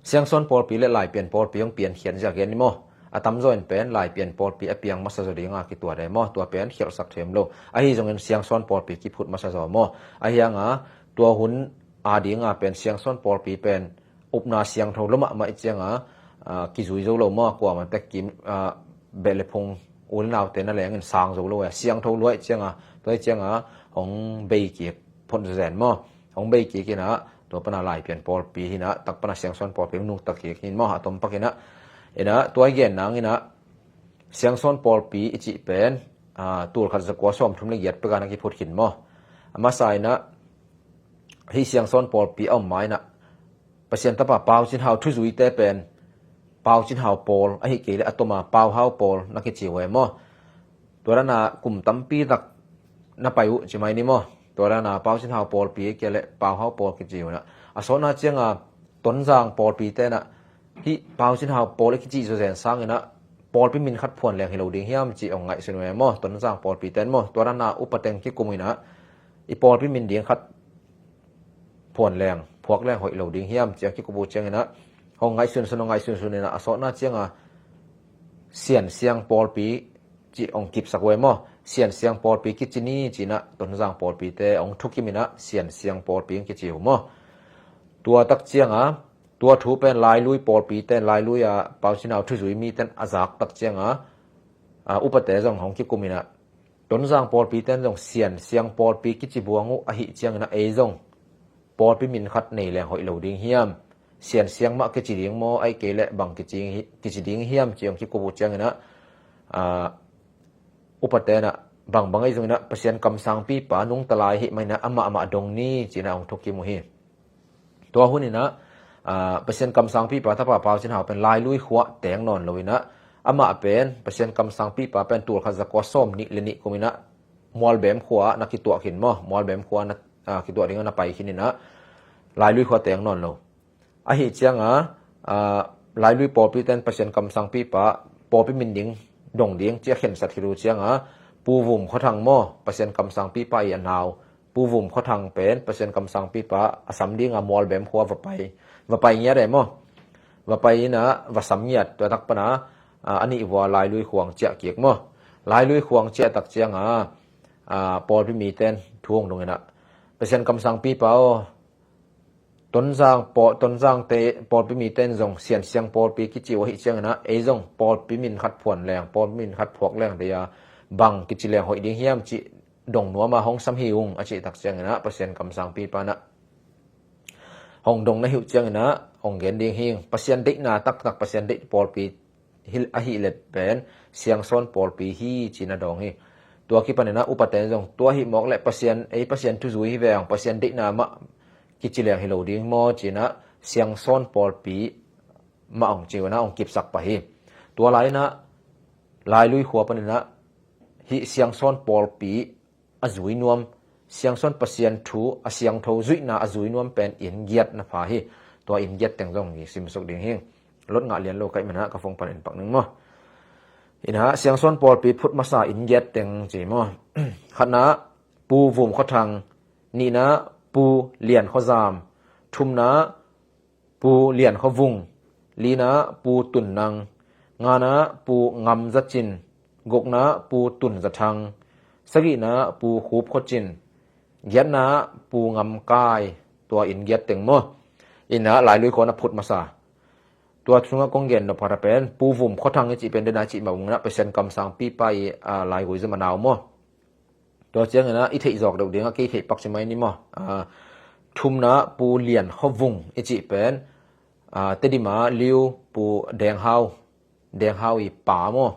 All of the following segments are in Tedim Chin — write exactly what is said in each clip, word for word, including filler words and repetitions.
Siangsawn pawlpi le Laipian pawlpi hong piankhiat zia gen ni maw? A tamzaw in pen Laipian pawlpi a piang masa zaw dinga kituat e maw? Tua pen khialhsak them lo. Ahi zongin Siangsawn pawlpi kiphut masa zaw maw? Ahi hanga tua hun a dinga pen Siangsawn pawlpi pen upna siangtho lo mahmah i cianga, ah, kizui zo lo maw? Kuamah tek kim, ah, beh le phung u le naute na lengin sang zo lo e. Siangtho lua i cianga, tua i cianga hong bei kik phot zen maw? Hong bei kik ina, tua pana Laipian pawlpi hina, tak pana Siangsawn pawlpi hong nungta kik hin maw? A tom pak ina, ina, tua i gen nang ina, Siangsawn pawlpi i cih pen, ah, tulkhat zakua sawmthum le giat peka na kiphut khin maw? A masa ina, hih Siangsawn pawlpi a om ma ina, Pasian tapa Pau Cin Hau thuzuite pen Pau Cin Hau pawl, ahi kei le a toma Pau Hau pawl na kici uh e maw? Tua dana kum tampi tak na pai uh ci mai ni maw? Tua dana Pau Cin Hau pawlpi kei le Pau Hau pawl kici uh na. A sawtna cianga Tonzang pawlpi tena hih Pau Cin Hau pawl i kici zaw zen sangina pawlpi min khat phuan leng hi lo ding hiam ci ong ngaihsun uh e maw? Tonzang pawlpi ten maw? Tua dana upa teng kikum ina i pawlpi min ding khat phuan leng, phuak leng hoih lo ding hiam cia kikup uh ciangina, hong ngaihsunsun, hong ngaihsunsun ina a sawtna cianga Sian Siang pawlpi ci hong kipsak uh e maw? Sian Siang pawlpi kici ni cina Tonzang pawlpite hong thukim ina Sian Siang pawlpi hong kici uh maw? Tua tak cianga, tua thu pen Lailui pawlpite, Lailui a Pau Cin Hau thuzui miten a zak tak cianga, a, upate zong hong kikum ina, Tonzang pawlpi ten zong Sian Siang pawlpi kici buang uh ahi ciangina ei zong pawlpi min khat nei leng hoih lo ding hiam? Sian Siang mah kici ding maw, ahi kei le bang kici, kici ding hiam ci hong kikup uh ciangina, ah, upa tena bangbang ahi zongina Pasian kamsangpipa nungta lai hi maina amah amah dong ni cina hong thukim uh hi. Tua hun ina, ah, Pasian kamsangpipa tapa Pau Cin Hau pen Lailui khua teng nawn lo ina, amah pen Pasian kamsangpipa pen tulkhat zakua sawm nih le nih kum ina Mualbem khua na kituah khin maw? Mualbem khua na, ah, kituah dinga na pai khin ina Lailui khua teng nawn lo. Ahi cianga, ah, Lailui pawlpi ten Pasian kamsangpipa pawlpi min ding dong ding cia khensat khit uh cianga Pu Vum Khua Thang maw? Pasian kamsangpipa i a nau Pu Vum Khua Thang pen Pasian kamsangpipa a sam dinga Mualbem khua va pai, va pai ngiat e maw? Va pai ina va sam ngiat, tua tak pana, ah, a nih vua Lailui khuang ciah kik maw? Lailui khuang ciah tak cianga, ah, pawlpi miten thu hong dong ina Pasian kamsangpipa aw, Tonzang paw, Tonzangte pawlpi miten zong Sian Siang pawlpi kici uh ahi ciangina ei zong pawlpi min khat phuan leng, pawlpi min khat phuak leng deia bang kici leng hoih ding hiam ci dong nuama hong sam hi ung a cih tak ciangina Pasian kamsangpipa na hong dong na hi uh ciangina hong gen ding hi. Pasian deihna taktak, Pasian deih pawlpi hi, ahi le pen Siangsawn pawlpi hi cina dong hi. Tua kipanina upaten zong tua hi mawk le Pasian, ei Pasian thuzui hi veng, Pasian deihna mah kici leng hi lo ding maw cina Siangsawn pawlpi mah hong ci uh na hong kipsak pah hi. Tua laina Lailui khua panina hih Siangsawn pawlpi a zui nuam, Siangsawn Pasian thu a siangtho zuihna a zui nuam pen inn giat na pha hi. Tua inn giat teng zong i simsuk ding hi. Lot ngah lian lo kaih mana ka phone pan in pak ning maw? Ina Siangsawn pawlpi phut masa inn giat teng ci maw? Khatna Pu Vum Khua Thang, nihna Pu Lian Khua Zam, thumna Pu Lian Khua Vung, lina Pu Tun Nang, ngana Pu Ngam Za Cin, gukna Pu Tun Za Thang, sagihna Pu Khup Khua Cin, giatna Pu Ngam Kai, tua inn giat teng maw? Ina Lailui khua na phut masa. Tua sunga kong gen nop khat a pen Pu Vum Khua Thang i cih pen dena cih mah ungna Pasian kamsangpipa i, ah, laigui zom a nau maw? Tua ciangina i theih zawk deuh dinga kei theih pak ci mai ni maw? Ah, thumna Pu Lian Khua Vung i cih pen, ah, Tedima Liu Pu Deng Hau, Deng Hau i pa maw?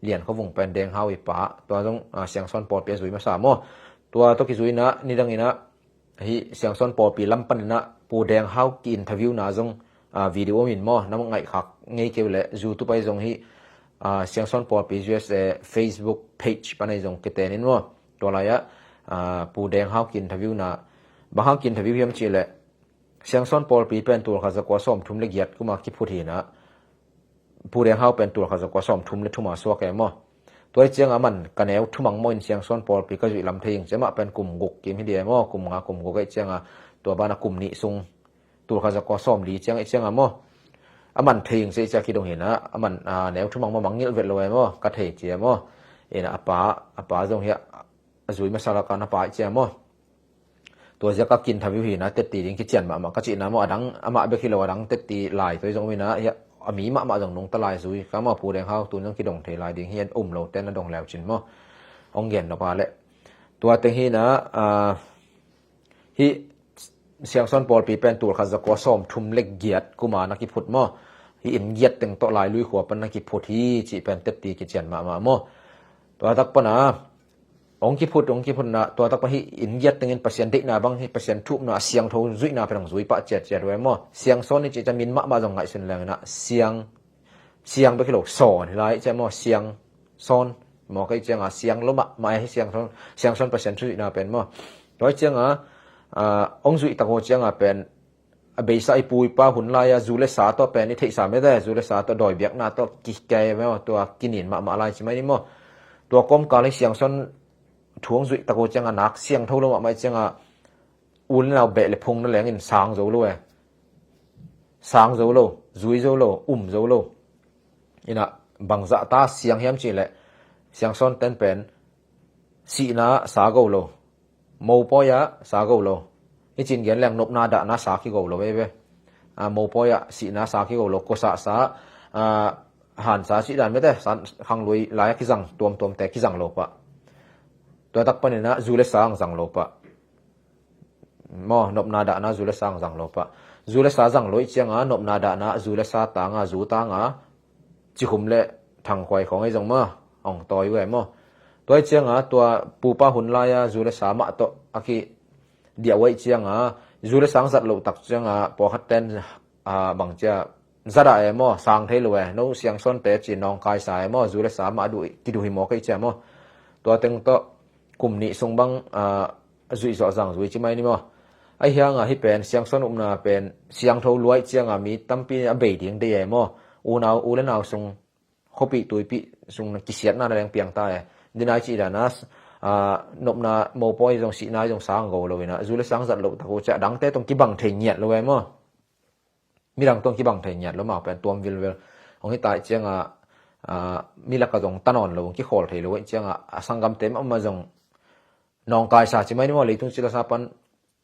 Lian Khua Vung pen Deng Hau i pa. Tua zong, ah, Siangsawn pawlpi a zui masa maw? Tua tawh kizuina nidangina hih Siangsawn pawlpi lam panina Pu Deng Hau ki-interview na zong, ah, video om in maw? Na ngaihkhak ngei keu le YouTube ai zong hih, ah, Siangsawn pawlpi U S A Facebook page panai zong kitenin maw? Tua lai-ah, ah, Pu Deng Hau ki-interview na, bang hang ki-interview hiam cih le Siangsawn pawlpi pen tulkhat zakua sawmthum le giat kuma kiphut hina, Pu Deng Hau pen tulkhat zakua sawmthum le thuma suak e maw? Tua i cianga man ka neu thumang maw in Siangsawn pawlpi ka zuih lam thei ing ci, amah pen kum guk kim hi dia maw? Kum nga kum guk e cianga tua bana kum nih sung Tulkhat zakua sawm li ciang i ciang a maw, a man thei ing ci i ciang kidong hi na, a man, a, neu thumang maw, mangngilh vet lo e maw, ka thei ci e maw. Ina a pa, a pa zong hi a, a zui masa lak a na pa i ciang maw. Tua ziak a kintha viu hi na, tetti ding kician mahmah ka cihna maw, a dang amah bek hi lo, a dang tetti lai tua i zong um hi na, hi a, a mi mahmah zong nungta lai zui ka maw, Pu Deng Hau tun zong kidong thei lai ding hi a, um lo ten a dong leu cin maw. Hong gen nop a leh. Tua teng hi na, a, hih Siangsawn pawlpi pen tulkhat zakua sawm thum le giat kuma na kiphut maw. Hih inn giat teng tawh Lailui khua pan na kiphut hi cih pen tetti kician mahmah maw. Tua tak pana hong kiphut, hong kiphut na, tua tak pan hih inn giat tengin Pasian deihna bang, hih Pasian thu upna a siangtho zuihna pen hong zui pah ciatciat uh e maw. Siangsawn i cih ciang min mahmah zong ngaihsun leng ina siang, siang bek hi lo, sawn hi lai i ciang maw, siang sawn maw, ka i ciang a siang lo mahmah e, siang sawn, siang sawn Pasian thu zuihna pen maw. Tua i ciang a, a, hong zuih tak uh ciang a pen, a beisa i pu i pa hun lai a zu le sa tawh pen i theihsa mete, zu le sa tawh dawi biakna tawh kikei maw, tua kinin mahmah lai ci mai ni maw. Tua kawmkal hi siangsawn thu hong zuih tak uh ciang a nak siangtho lo mahmah i ciang a, u le nau beh le phung na lengin sang zo lo e. Sang zo lo, zui zo lo, um zo lo. Ina bangzah ta siang hiam cih leh, siangsawn ten pen sihna sa go lo, mopawi ah sa go lo. I cin gen leng nopna dahna sa kigo lo veve. A, mopawi ah sihna sa kigo lo, kosah sa, a, hansa cih dan mete, san, khanglui lai a kizang tuamtuamte kizang lo pah. Tua tak panin a zu le sa ang zang lo pah. Maw, nopna dahna zu le sa ang zang lo pah. Zu le sa zang lo i ciang a, nopna dahna zu le sa tang a, zu tang a, cikhum le thangkhuai khawng ei zong maw, hong tawi uh e maw. Tua i ciang a, tua pupa hun lai a zu le sa mah tawh a kidiah uh a i ciang a, zu le sa ang zat loh tak ciang a, pawlkhat ten, a, bang cia, zadah e maw, sang thei lo e, no siangsawnte ci nawngkaisa e maw, zu le sa mah duh, kiduh hi maw ka i ciang maw. Tua teng tawh kum nih sung bang, a, zuih zawh zang zui ci mai ni maw. Ahi hang a hih pen siangsawn upna pen siangtho lua i ciang a mi tampi a bei ding deih e maw. Unau, u le nau sung khuapih tuipih sung na kisiatna na leng piang ta e. Dinai cih dan a, a, nopna mopawi zong sihna zong sang go lo ina, zu le sa ang zat loh tak uh ciang dangte tawh kibang thei ngiat lo e maw. Midang tawh kibang thei ngiat lo, amau pen tuam vilvel. Hong hi ta i ciang a, a, mi lak a zong ta nawn lo, kikhawl thei lo i ciang a, a sanggamte mahmah zong nawngkaisa ci mai ni maw, leitung ci le sa pan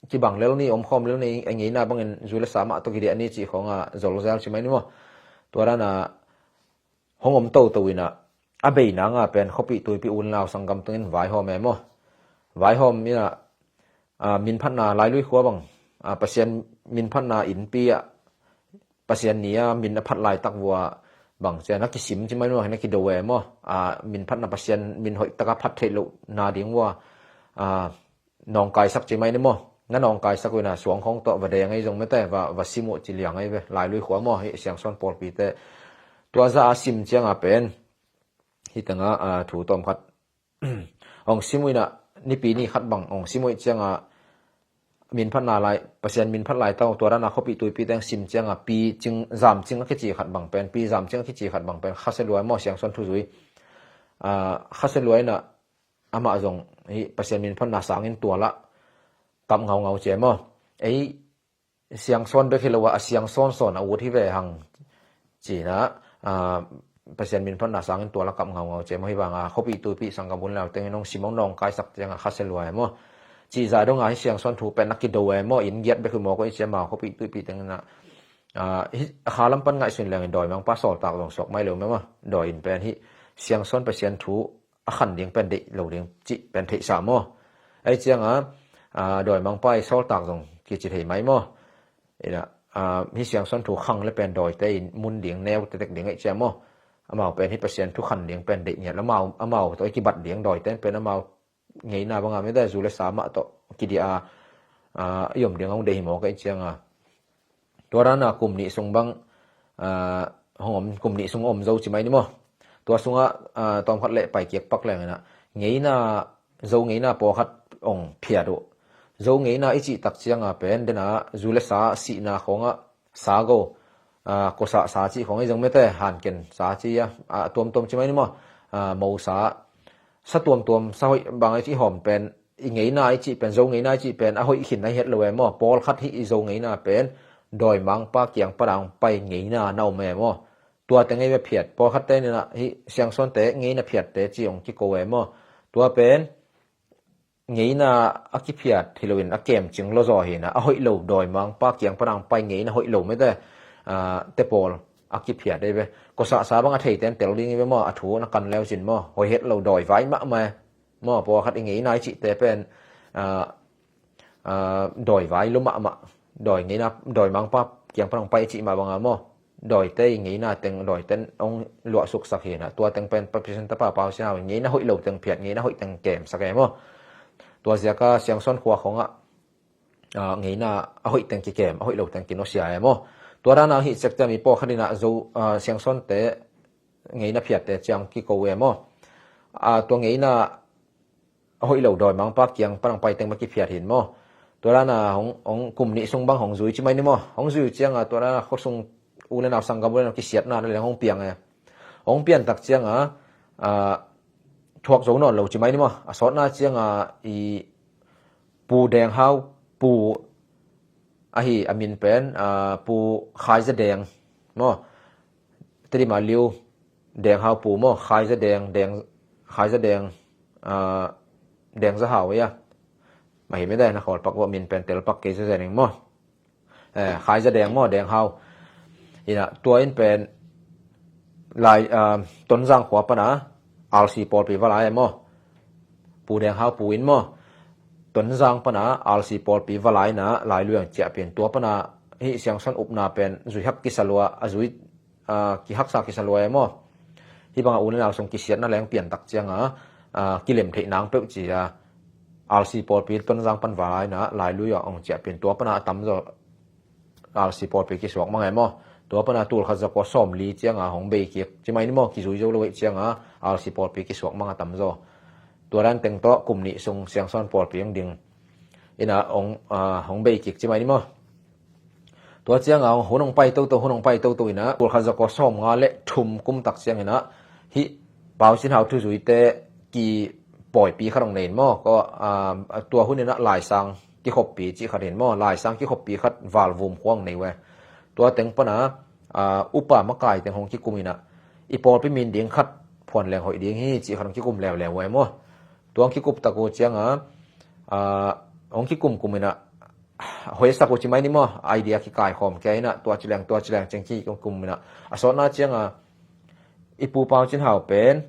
kibang lel ni, omkhawm lel ni, a ngeina bangin zu le sa mah tawh kidiah ni cih khawng a zolzel ci mai ni maw. Tua dan a hong om toto ina, a bei nang a pen khuapih tuipih u le nau sanggam tungin vaihawm e maw. Vaihawm ina, a, minphatna Lailui khua bang, a, Pasian minphatna innpi ah, Pasian ni a min a phat laitak vua bang cia na kisim ci mai maw, na kido e maw. A, minphatna Pasian min hoih taka phat theih loh na ding vua, a, nawngkaisak ci mai ni maw. Na nawngkaisak uh ina suang khawng tawh va deng ei zong mete, va, va sim uh ci liang ei ve, Lailui khua maw, hih siangsawn pawlpite. Tua za a sim ciang a pen, hih teng a, a, thu tawm khat hong sim uh ina, nipi ni khat bang hong sim uh i ciang a, minphatna lai, Pasian minphat lai tau, tua dan a khuapih tuipih teng sim ciang a, pi cing, zam cing a kici khat bang pen, pi zam cing a kici khat bang pen, khasia lua maw, siangsawn thu zui. A, khasia lua ina, amah zong hih Pasian minphatna sangin tual ah kap ngaungau ci e maw. Ei, siangsawn bek hi lo a, a siangsawnsawn a ut hi ve hang ci ina, a, Pasian minphatna sangin tual a kap ngaungau ci e maw, hih bang a khuapih tuipih sanggam u le nau tengin hong sim hong nawngkaisak ciang a khasia lua e maw. Cih zah dong a hih siangsawn thu pen na kido e maw, inn giat bek hi maw ko i ci e maw, khuapih tuipih tengin a, a, hih a kha lam pan ngaihsun leng in dawimangpa sawltak zong suak mai lo maw. Dawi in pen hih siangsawn Pasian thu a khan ding pen deih lo ding cih pen theihsa maw. Ei ciang a, a, dawimangpa i sawltak zong kici thei mai maw. Ina, a, hih siangsawn thu khang le pen dawite in mun ding, neu tetek ding ei ciang maw. Amau pen hih Pasian thu khan ding pen deih ngiat lo, amau, amau tawh i kibat ding, dawite pen amau ngeina bang a mete, zu le sa mah tawh kidiah a, a, i om ding a hong deih hi maw ka i ciang a. Tua dan a kum nih sung bang, a, hong om, kum nih sung om zo ci mai ni maw. Tua sung a, a, tawmkhat leh pai kiak pak leng ina, ngeina, Zo ngeina pawlkhat hong phiat uh. Zo ngeina i cih tak ciang a pen, den a zu le sa sihna khawng ah sa go, a, kosah sa cih khawng ei zong mete, hanken sa ci a, a, tuamtuam ci mai ni maw. A, mo sa, sa tuamtuam, sa hoih bang i cih hawm pen, i ngeina i cih pen, Zo ngeina i cih pen a hoih khin na hi het lo e maw. Pawlkhat hih i Zo ngeina pen dawimangpa kiang pana hong pai ngeina na om e maw? Tua teng ei ve phiat. Pawlkhatte in ah hih Siangsawnte ngeina phiatte ci hong kiko e maw? Tua pen ngeina a kiphiat hi loin a kemcing lo zaw hi in ah, a hoih lo dawimangpa kiang pana hong pai ngeina hoih lo mete, ah, te pawl a kiphiat ei ve. Kosahsa bang a theite in tel ding hi ve maw? A thu na kan leu cin maw? Hoih het lo dawivai mahmah e maw? Pawlkhat i ngeina i cihte pen, ah, ah, dawivai lo mahmah. Dawi ngeina, dawimangpa kiang pana hong pai i cih mah banga maw? Dawite i ngeina teng dawite in hong luahsuksak hi in ah, tua teng pen Pasian tapa Pau Cin Hau in ngeina hoih lo teng phiat, ngeina hoih teng kemsak e maw? Tua ziaka Siangsawn khua khongah, ah, ngeina a hoih teng kikem, a hoih lo teng kinusia e maw? Tua dana hih sekte mi pawlkhat in ah Zo, ah, Siangsawnte ngeina phiatte ciang kiko e maw? Ah, tua ngeina a hoih lo dawimangpa kiang pana hong pai teng mah kiphiat hi in maw? Tua dana hong, hong kum nih sung bang hong zui ci mai ni maw? Hong zui uh cianga tua dana khuasung u le nau, sanggam u le nau kisiatna na leng hong piang e. Hong piantak cianga, ah, thuak zo nawn lo ci mai ni maw? A sawtna cianga i Pu Deng Hau Pu ahi, a min pen, ah, Pu Khai Za Deng maw? Tedim a Liu Deng Hau Pu maw? Khai Za Deng, Deng, Khai Za Deng, ah, Deng Za Hau ia. Mah hi mete, na khawl pak vawh, min pen tel pak kei zezen ing maw? Eh, Khai Za Deng maw, Deng Hau. Ina, tua in pen lai, ah, Tonzang khua pana R C pawlpi va lai e maw? Pu Deng Hau Pu in maw? Tonzang pana R C pawlpi va lai ina, Lailui ang ciahpin tua pana hih Siangsawn upna pen zui hak kisa lua, a zui, ah, kihaksa kisa lua e maw? Hih banga u le nau sung kisiatna leng piantak cianga, ah, kilem theih nang peuh ci a, R C pawlpi Tonzang pan va lai ina, Lailui ang ciahpin tua pana a tamzaw R C pawlpi kisuak mang e maw? Tua pana tulkhat zakua sawmli cianga hong bei kik ci mai ni maw? Kizui zo lo hi cianga R C pawlpi kisuak mang a tamzaw. Tua dan teng tawh kum nih sung Siangsawn pawlpi hong ding ina hong, ah, hong bei kik ci mai ni maw? Tua cianga hun hong pai toto, hun hong pai toto ina tulkhat zakua sawmnga le thum kum tak ciangina hih Pau Cin Hau thuzuite kipawipi khat hong nei in maw? Ko, ah, tua hun ina Laisang kikhoppi cih khat hi in maw? Laisang kikhoppi khat Valvum khua hong nei uh e. Tua teng pana, ah, upa makai teng hong kikum ina i pawlpi min ding khat phuan leng hoih ding hi cih khat hong kikum leuleu uh e maw? Tua hong kikup tak uh cianga, ah, hong kikumkum ina hoihsak uh ci mai ni maw? Idea kikaikhawm kia ina tua ci leng, tua ci leng ciang kikumkum ina a sawtna cianga i Pu Pau Cin Hau pen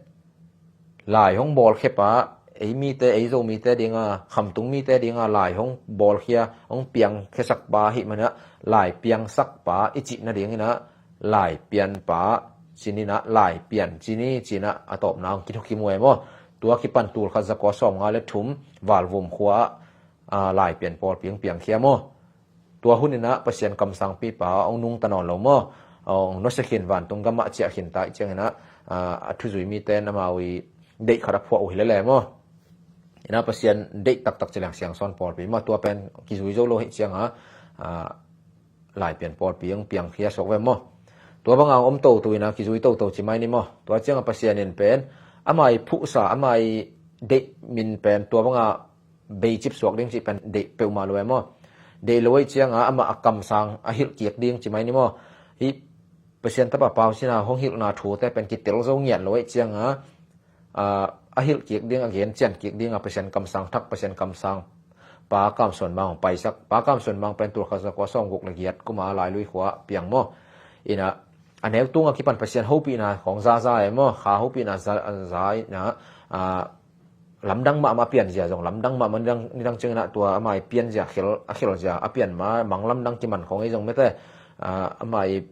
lai hong bawlkhiapa, ei mite, ei Zo mite dinga, khamtung mite dinga lai hong bawlkhia, hong piangkhiasak pa ahih mana lai piangsak pa i cih nadingina lai pianpa ci ni ina, lai pian ci ni ci ina a tawpna hong kithukim uh e maw? Tua kipan tulkhat zakua sawmnga le thum Valvum khua ah, ah, lai pian pawlpi hong piangkhia maw? Tua hun ina Pasian kamsangpipa hong nungta nawn lo maw? Hong nusia khin, vantung gamah ciah khin ta ih ciangina, ah, a thuzui mite in amau i deih khat a phuah uh hi lele maw? Ina Pasian deih taktak ci leng Siangsawn pawlpi maw? Tua pen kizui zo lo hi cianga, ah, lai pian pawlpi hong piangkhia suak ve maw? Tua banga hong om toto ina kizui toto ci mai ni maw? Tua cianga Pasian in pen ama i phuhsa, ama i deih min pen tua banga beicip suak ding cih pen deih peuhmah lo e maw? Deih lo ahih cianga amah a kamsang a hilh kik ding ci mai ni maw? Hih Pasian tapa Pau Cin Hau hong hilhna thute pen kitel zo ngiat lo ahih cianga, ah, a hilh kik ding, a gen cian kik dinga Pasian kamsang thak, Pasian kamsang Pa Kam Suan Mang hong paisak. Pa Kam Suan Mang pen tulkhat zakua sawmguk le giat kuma Lailui khua piang maw? Ina a neu tunga kipan Pasian hopihna khawng zaza e maw? Kha hopihna za, za ina, ah, lamdang mahmah a pianzia zong lamdang mahmah nidang, nidang ciangina tua ama i pianzia khel, a khelzia a pian ma mang lamdang kiman khawng ei zong mete, ah, ama i,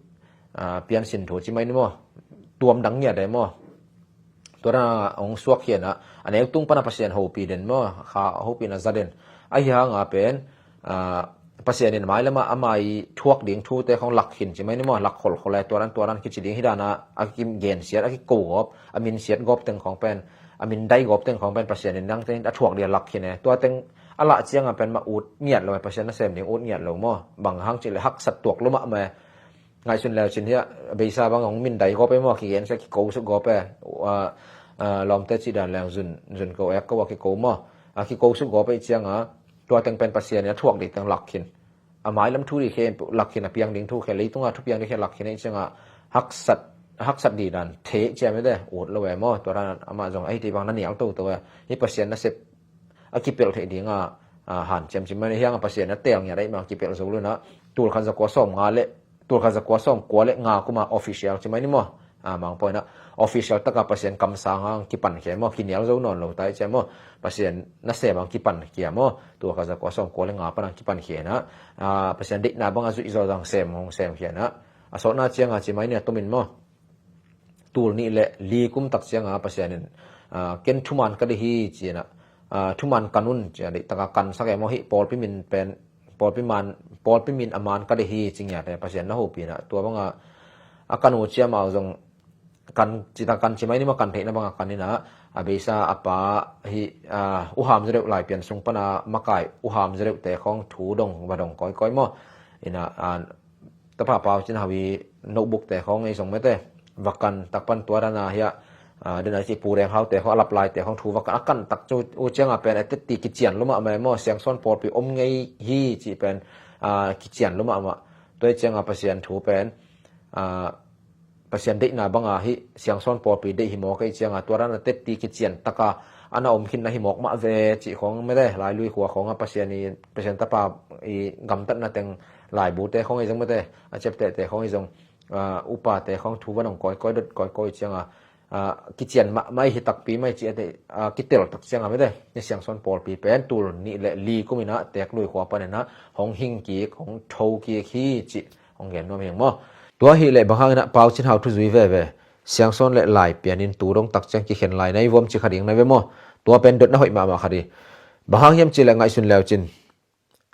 ah, pian sin thu ci mai ni maw? Tuam dang ngiat e maw? Tua dana hong suak hiana a neu tung pana Pasian hopih den maw? Kha hopihna za den. Ahi hanga pen, ah, Pasian in mailamah ama i thuak ding thute khawng lak khin ci mai ni maw? Lak kholkhol e, tua dan tua dan kici ding hi dana a kigensiat, a kiko gawp, a minsiat gawp teng khawng pen, a mindai gawp teng khawng pen Pasian in dangte in a thuak ding a lak khin e. Tua teng a lah cianga pen mah ut ngiat lo e, Pasian nasem ding ut ngiat lo maw? Bang hang cih le haksat tuak lo mahmah e. Ngaihsun leu cin hiah beisa bang hong mindai gawp e maw? Kigensiat kiko suk gawp e. Ah, ah, lawmte cih dan leng zun, zun ko ek ko a kiko maw? A kiko suk gawp e cianga tua teng pen Pasian in a thuak ding teng lak khin. a mailam thu dih khe lak khin, a piang ding thu khe, leitunga thu piang dih khe lak khin ahih ciangah haksat, haksat dih dan thei ciam ete ut lo e maw. Tua dan amah zong ahi ti bang na nial toto e. Hih Pasian nasep a kipelh theih dinga, a, hanciam ci mai ni, hiang a Pasian a teel ngiat ahih mah kipelh zo lo inah, tulkhat zakua sawm nga le, tulkhat zakua sawm kua le nga kuma official ci mai ni maw. A, mangpawi inah official taka Pasian kamsang ang kipan khia maw, kinial zo nawn lo tai cia maw. Pasian nasem ang kipan khia maw, tulkhat zakua sawm kua le nga pan ang kipan khia inah, a, Pasian deihna banga zuih zawh zang sem hong sem khia inah, a sawtna cianga ci mai ni a tomin maw. Tul nih le li kum tak cianga Pasian in, a, ken thuman ka deih hi ci inah, a, thuman kan un ci a, deih taka kansak e maw, hih pawlpi min pen, pawlpi man, pawlpi min a man ka deih hi ci ngiat e, Pasian na hopih inah. Tua banga a kan uh ciam au zong kan ci ta, kan ci mai ni maw, kan theihna banga kan inah, a beisa a pa hi, a, U Ham Za Deuh Laipian sung pana makai U Ham Za Deuhte khawng thu dong va dong kawikawi maw. Inah, a, Tapa Pau Cin Hau i notebookte khawng ei zong mete va kan tak pan tua dana hiah, a, dena ci Pu Reng Haute khawng a lap laite khawng thu va kan, a kan tak cu uh cianga pen a tetti kician lo mahmah e maw, Siangsawn pawlpi om ngei hi cih pen, a, kician lo mahmah. Tua hi cianga Pasian thu pen, a, Pasian deihna banga hih Siangsawn pawlpi deih hi mawk ahih cianga tua dana tetti kician taka a na om khin na hi mawk mah ve cih khawng mete, Lailui khua khawnga Pasian i, Pasian tapa i gamtatna teng laibute khawng ei zong mete, a ciaptehte khawng ei zong, a, upate khawng thu va dong kawikawi dot kawikawi cianga, a, kician mahmah hi takpi mai ci a te, a, kitel tak cianga mete, ni Siangsawn pawlpi pen tul nih le li kum inah Teklui khua pan inah hong hing kik, hong tho kik hi cih hong gen nuam hi ing maw. Tua hi leh bang hang inah Pau Cin Hau thuzui veve, Siangsawn le Laipian in tu dong tak ciang kikhen lai na hi vuam ci kha ding na ve maw. Tua pen dotna hoih mahmah kha dih. Bang hang hiam ci leh ngaihsun leu cin,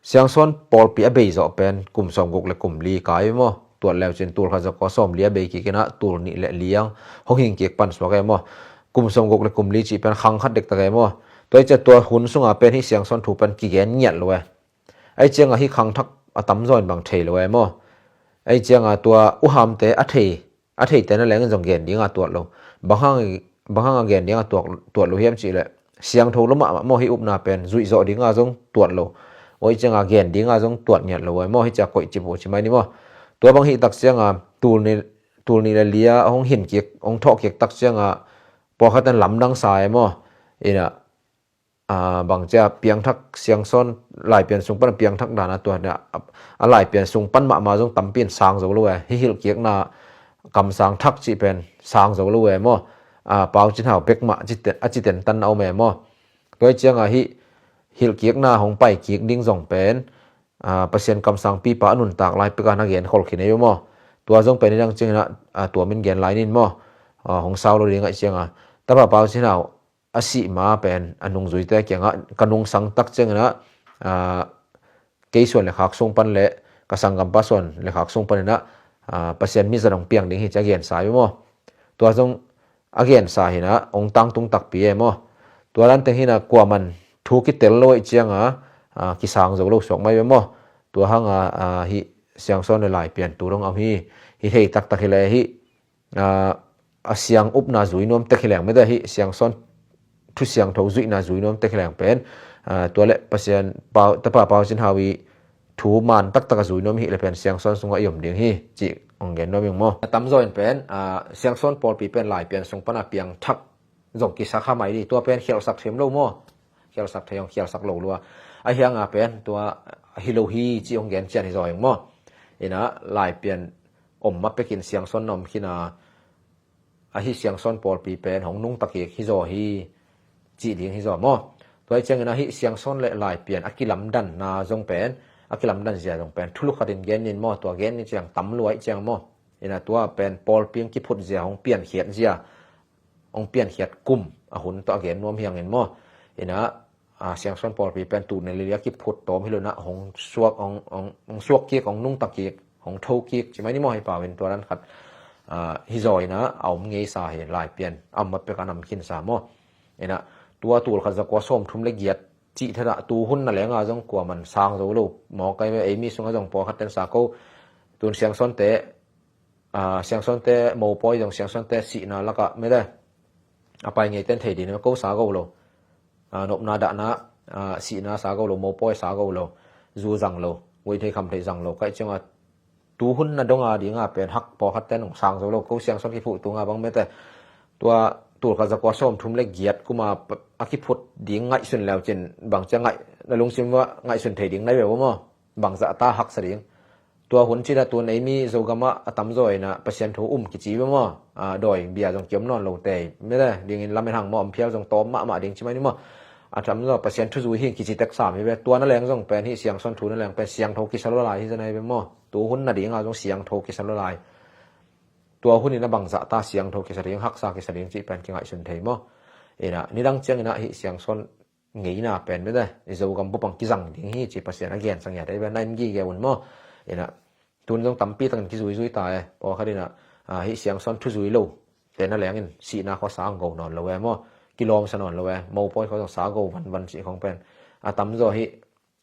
Siangsawn pawlpi a bei zawh pen kum sawmguk le kum li kai maw. Tuat leu cin tulkhat zakua sawm li a bei kik inah tul nih le li ang hong hing kik pan suak e maw. Kum sawmguk le kum li cih pen khang khat dektak e maw. Tua hi ciah tua hun sunga pen hih Siangsawn thu pen kigen ngiat lo e. Ahih cianga hih khangthak a tamzaw in bang thei lo e maw. Ahih cianga tua U Hamte a thei, a theite na lengin zong gen dinga tuat lo. Bang hang, bang hanga gen dinga tuat, tuat lo hiam cih leh, siangtho lo mahmah maw, hih upna pen zuih zawh dinga zong tuat lo. Ua ahih cianga gen dinga zong tuat ngiat lo e maw, hih ciah koih cip uh ci mai ni maw. Tua bang hih tak cianga tul nih, tul nih le li a hong hin kik, hong thawh kik tak cianga pawlkhat in lamdang sa e maw. Inah, a, bang cia piangthak Siangsawn Laipian sung pan a piangthak dana tua a, a Laipian sung pan mahmah zong tampi in sang zo lo e. Hih hilhkikna kamsang thak cih pen sang zo lo e maw. A, Pau Cin Hau bek mah a ci ten, a ci tentan na om e maw. Tua hi cianga hih hilhkikna hong pai kik ding zong pen, a, Pasian kamsang pipa a nuntak lai peka na gen khol khin e maw. Tua zong pen i dang ciangin a, a, tua min gen lai nin maw. A, hong sau lo ding ahih cianga Tapa Pau Cin Hau a sih ma pen a nungzuite kiangah ka nungsang tak ciangin a, a, kei suan le khak sung pan le ka sanggampa suan le khak sung pan inah, a, Pasian mi zat hong piang ding hi ci a gensa hi maw. Tua zong a gensa hi inah hong tangtung takpi e maw. Tua dan teng hi inah kuaman thu kitel lo ahih cianga, a, kisang zo lo suak mai ve maw. Tua hanga, a, hih Siangsawn le Laipian tu dong a om hi, hi thei taktak hi le hih a, a siang upna zui nuam tek hi leng mete, hih Siangsawn thu siangtho zuihna zui nuam tek hi leng pen, a, tua le Pasian Pau, Tapa Pau Cin Hau i thu man taktak a zui nuam hi le pen Siangsawn sungah i om ding hi cih hong gen nuam ing maw. A tamzaw in pen, a, Siangsawn pawlpi pen Laipian sung pana piangthak zong kisa kha mai dih, tua pen khialhsak thei om lo maw. Khialhsak thei hong khialhsak lo lua. A hianga pen tua hi lo hi cih hong gen cian hi zaw ing maw. Inah Laipian om ma pekin Siangsawn na om khin a, ahi Siangsawn pawlpi pen hong nungta kik hi zaw hi cih ding hi zaw maw. Tua ahih ciangin ahi Siangsawn le Laipian a kilamdanna zong pen, a kilamdan zia zong pen thulu khatin gen nin maw, tua gen nin ciang tam lua ahih ciang maw. Inah tua pen pawlpi hong kiphut zia, hong piankhiat zia, hong piankhiat kum a hun tawh a gen nuam hi hang in maw. Inah, a, Siangsawn pawlpi pen tul nih le li a kiphut tawm hi lo inah hong suak, hong, hong, hong suak kik, hong nungta kik, hong tho kik ci mai ni maw, hih pau in tua dan khat, a, hi zaw inah a om ngeisa hi, Laipian a om ma pek a nam khinsa maw. Inah tua tulkhat zakua sawmthum le giat cih thadah tu hun na lenga zong kuaman sang zo lo. Mawk ai ve, ei mi sungah zong pawlkhat ten sa ko, tun Siangsawnte, a, Siangsawnte mopawi zong Siangsawnte sihna lakah mete a pai ngeiten thei ding ko sa ko lo. A, nopna dahna, a, sihna sa ko lo, mopawi sa ko lo, zu zang lo. guai thei kham thei zang lo ka hih cianga tu hun na dong a dinga pen hak pawlkhat ten hong sang zo lo. Ko Siangsawn kiphuh tunga bang mete tua tulkhat zakua sawmthum le giat kuma a kiphut ding ngaihsun leu cin bang cia ngaih na lungsim va ngaihsun thei ding nai ve maw? Bangzah ta haksa ding. Tua hun cina tun eimi Zogam ah a tamzaw ina Pasian thu um kici ve maw? Dawi bia zong kiom nawn lo tei mete dingin lamen hang maw, om phial zong tawm mahmah ding ci mai ni maw? A tamzaw Pasian thuzui hi kici tek sam hi ve. Tua na leng zong pen hih Siangsawn thu na leng pen siangtho kisa lo lai hi zanai ve maw? Tu hun na dinga zong siangtho kisa lo lai. Tua hun ina bangzah ta siangtho kisa ding, haksa kisa ding cih pen kingaihsun thei maw? Ina nidang ciang ina hih Siangsawn ngeina pen mete i Zogam bupang kizang ding hi ci Pasian a gen sang ya dei ve, na in gige un maw? Ina tun zong tampi takin kizuizui ta e. Pawlkhat ina hih Siangsawn thuzui lo te na lengin sihna khawsa ang go nawn lo e maw? Kilawmsa nawn lo e. Mopawi khawsa go vanvan cih khong pen a tamzaw hih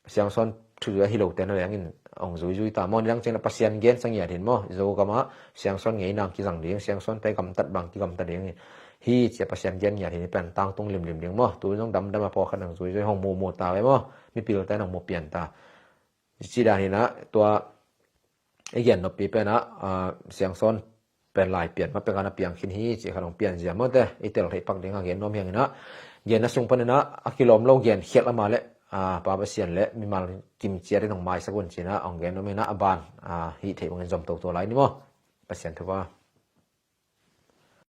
Siangsawn thuzui ahi lote na lengin hong zuizui ta maw? Nidang ciangin a Pasian gen sa ngiat hin maw? Zogam ah Siangsawn ngeina kizang ding, Siangsawn te gamtat bang kigamta ding hi cia Pasian gen ngiat hin i pen tangtung limlim ding maw? Tu zong damdam a pawlkhat hong zuizui hong mumu ta ve maw? Mipilte hong mu pian ta. Ci dan hinah tua i gen noppi penah Siangsawn pen lai pian ma pekah na piang khin hi cih kha dong pian zia mawte i tel theih pak dingah gen nuam hianginah gen a sung paninah a kilawm lo gen khialh ama le Pa Pasian le mimal kim ciat in hong maisak un cinah hong gen nuam hinah a ban hih theih bangin zom toto lai ni maw? Pasian thupa.